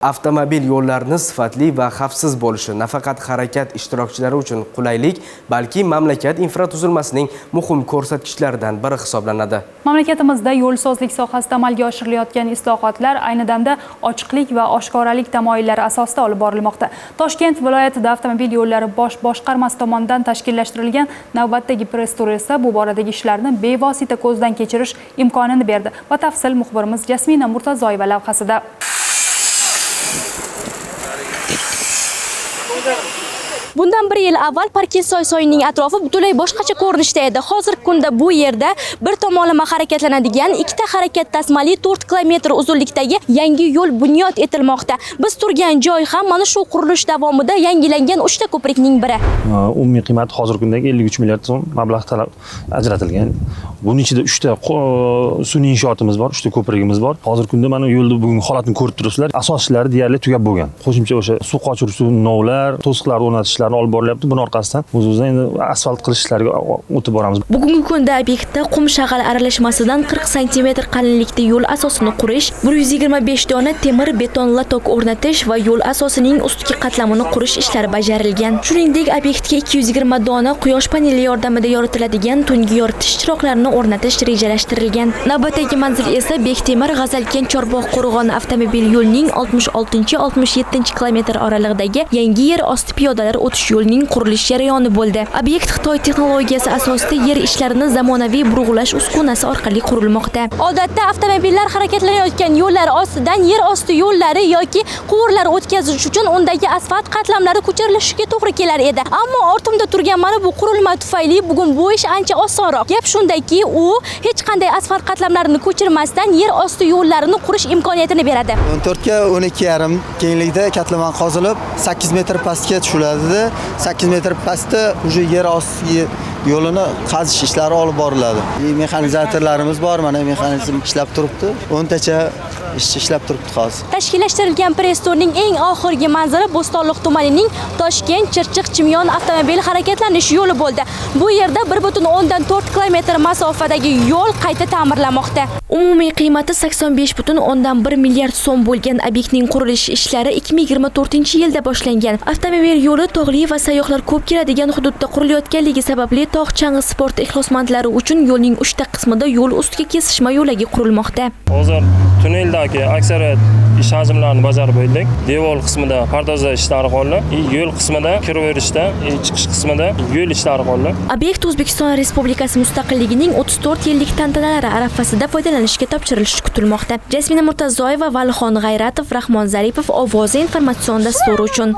Avtomobil yo'llarini sifatli va xavfsiz bo'lishi nafaqat harakat ishtirokchilari uchun qulaylik, balki mamlakat infratuzilmasining muhim ko'rsatkichlaridan biri hisoblanadi. Mamlakatimizda yo'lsozlik sohasida amalga oshirilayotgan islohotlar ayni damda ochiqlik va oshkoralik tamoyillari asosida olib borilmoqda. Toshkent viloyatida avtomobil yo'llari bosh boshqarmasi tomonidan tashkillashtirilgan navbatdagi press tur esa bu boradagi ishlarni bevosita ko'zdan kechirish imkonini berdi. Batafsil muxbirimiz Jasmina Murtazoyeva lavhasida. Bundan bir yil avval Parkinsoy soyining atrofi butunlay boshqacha ko'rinishda edi. Hozirgi kunda bu yerda bir tomonlama harakatlanadigan ikkita harakat tasmali 4 kilometr uzunlikdagi yangi yo'l bunyod etilmoqda. Biz turgan joy ham mana shu qurilish davomida yangilangan 3 ta ko'prikning biri. Umumiy qiymati hozirgi kundagi 53 milliard so'm mablag' talab ajratilgan. Buning ichida 3 ta sun'iy inshootimiz bor, 3 ta ko'prigimiz bor. Hozirgi kunda mana yo'lda bugungi holatini ko'rib turibsizlar. Asos ishlari deyarli tugab bo'lgan. Qo'shimcha o'sha suv qochiruvchi novlar, to'siqlar o'rnatishlarni olib borilyapti. Buni orqasidan o'z-o'zidan endi asfalt qilish ishlariga o'tib boramiz. Bugungi kunda obyektda qum shag'al aralashmasidan 40 sm qalinlikda yo'l asosini qurish, 125 dona temir beton latok o'rnatish va yo'l asosining ustki qatlamini qurish ishlari bajarilgan. Shuningdek, obyektga 220 dona quyosh paneli yordamida yoritiladigan tungi yoritish chiroqlarini o'rnatish rejalashtirilgan. Navbatdagi manzil esa Bektemir G'azalkent Chorbog' Qo'rg'on avtomobil yo'lining 66-67 kilometr oralig'idagi yangi yer osti piyodalar o'tish yo'lining qurilish jarayoni bo'ldi. Obyekt Xitoy texnologiyasi asosida yer ishlarini zamonaviy burg'ulash uskunasi orqali qurilmoqda. Odatda avtomobillar harakatlanayotgan yo'llar ostidan yer osti yo'llari yoki quvurlar o'tkazish uchun undagi asfalt qatlamlari ko'chirilishiga to'g'ri kelar edi. Ammo ortimda turgan mana bu qurilma tufayli bugun bu ish ancha osonroq. Gap shundaki, u hech qanday asfalt qatlamlarini ko'chirmasdan yer osti yo'llarini qurish imkoniyatini beradi. 14 ga 12,5 kenglikda katlaman qozilib, 8 metr pastga tushiladi. 8 metr pastda уже yer osti yo'lini qazish ishlari olib boriladi. Mexanizatorlarimiz bor, mana mexanizm ishlab turibdi. 10 tacha ishchi ishlab turibdi hozir. Tashkillashtirilgan press turning eng oxirgi manzili Bo'stonliq tumanining Toshkent Chirchiq Chimyon avtomobil harakatlanish yo'li bo'ldi. Bu yerda 1.4 kilometr masofadagi yo'l qayta ta'mirlanmoqda. Umumiy qiymati 85.1 milliard so'm bo'lgan obyektning qurilish ishlari 2024-yilda boshlangan. Avtomobil yo'li tog'li va sayyohlar ko'p keladigan hududda qurilayotganligi sababli tog' chang'i sporti ixlosmandlari uchun yo'lning 3 ta qismida yo'l ustiga kesishma yo'lagi qurilmoqda. Hozir tunneldagi aksariyat ish hajmlarini bajarib bo'ldik. Devor qismida pardozlash ishlari qoldi, yo'l qismida kiraverishda, chiqish qismida yo'l ishlari qoldi. Obyekt O'zbekiston Respublikasi mustaqilligining 34 yillik tantanalari arafasida foydalanishga topshirilishi kutilmoqda. Jasmina Murtazoyeva, Valixon G'ayratov, Rahmon Zaripov, Ovoza informatsion dasturi uchun.